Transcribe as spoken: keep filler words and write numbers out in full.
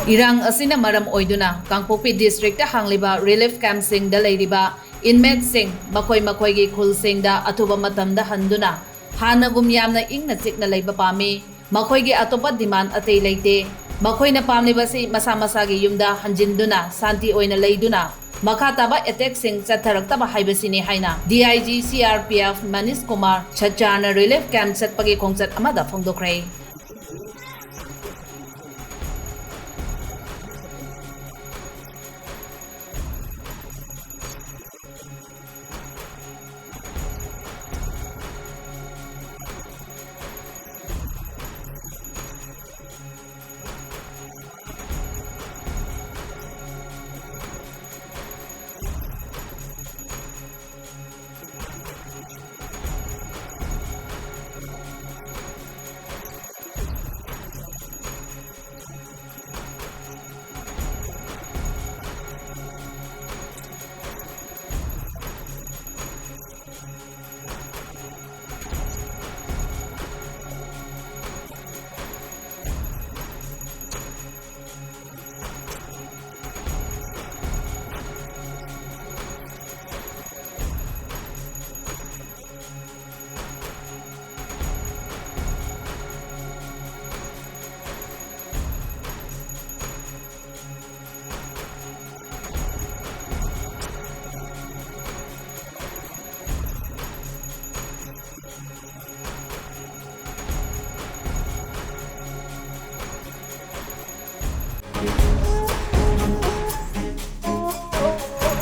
ꯏꯔꯥꯡ ꯑꯁꯤꯅ ꯃꯔꯝ ꯑꯣꯏꯗꯨꯅ ꯀꯥꯡꯄꯣꯛꯄꯤ district ꯍꯥꯡꯂꯤꯕ relief camp ꯁꯤꯡꯗ ꯂꯩꯔꯤꯕ inmate ꯁꯤꯡ ꯃꯈꯣꯏ ꯃꯈꯣꯏꯒꯤ ꯈꯨꯜꯁꯤꯡꯗ ꯑꯊꯨꯕ ꯃꯇꯝꯗ ꯍꯟꯗꯨꯅ ꯍꯥꯟꯅꯒꯨꯝ ꯌꯥꯝꯅ ꯏꯪꯅ ꯆꯤꯛꯅ ꯂꯩꯕ ꯄꯥꯝꯃꯤ꯫ ꯃꯈꯣꯏꯒꯤ ꯑꯇꯣꯞꯄ demand ꯑꯇꯩ ꯂꯩꯇꯦ꯫ ꯃꯈꯣꯏꯅ ꯄꯥꯝꯂꯤꯕꯁꯤ ꯃꯁꯥ ꯃꯁꯥꯒꯤ ꯌꯨꯝꯗ ꯍꯟꯖꯤꯟꯗꯨꯅ ꯁꯥꯟꯇꯤ ꯑꯣꯏꯅ ꯂꯩꯗꯨꯅ ꯃꯈꯥ ꯇꯥꯕ attack ꯁꯤꯡ ꯆꯠꯊꯔꯛꯇꯕ ꯍꯥꯏꯕꯁꯤꯅꯤ ꯍꯥꯏꯅ D I G C R P F Manish Kumar ꯁꯆꯥꯅ relief camp ꯆꯠꯄꯒꯤ ꯈꯣꯡꯆꯠ ꯑꯃꯗ ꯐꯣꯡꯗꯣꯛꯈ꯭ꯔꯦ꯫